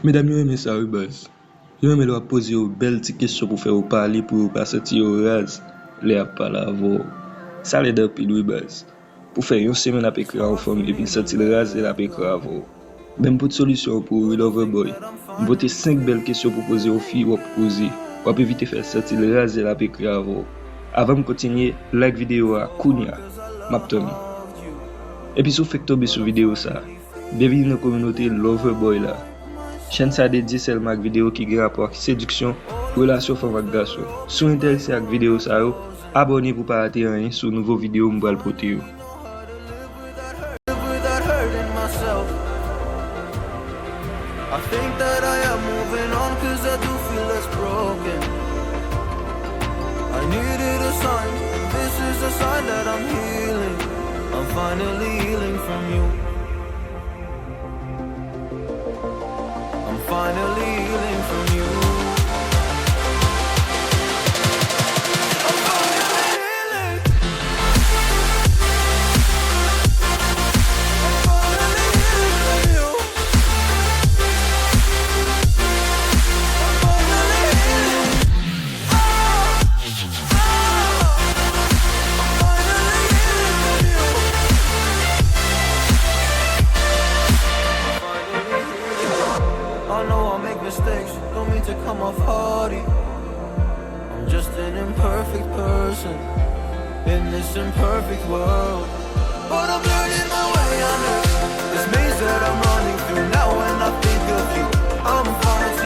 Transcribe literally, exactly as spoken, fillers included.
Medam yo renmen sa wi baz. Yo renmen lè w ap poze yo bèl ti kesyon pou fè yo pale, pou yo pa santi yo raz lè y ap pale avè w. Sa lèd anpil wi baz. Pou fè yon semèn ap ekri a yon fanm epi l santi l raz lè l ap ekri avè w. Men m pote solisyon an pou ou wi Loverboy. M pote senk bèl kesyon pou poze yon fi w ap koze. W ap evite fè l santi l raz lè l ap ekri avè w. Avan m kontinye, like videyo a kounya. M ap tann ou. Epi si w fèk tonbe sou videyo sa, byenvini nan kominote Loverboy la. Chèn sa dedye sèlman ak videyo ki gen rapò ak sediksyon, relasyon fanm ak gason. Si w enterese ak videyo sa yo, abòne pou w pa rate anyen sou nouvo videyo m pral pote yo. I think that I am moving on 'cause I do feel less broken. I needed a sign, this is a sign that I'm healing. I'm finally healing from you. I'm finally healing from you. I'm finally healing. I'm finally healing from you. I'm finally healing. I know I make mistakes, don't mean to come off haughty. I'm just an imperfect person in this imperfect world. But I'm learning my way under this maze that I'm running through now, and I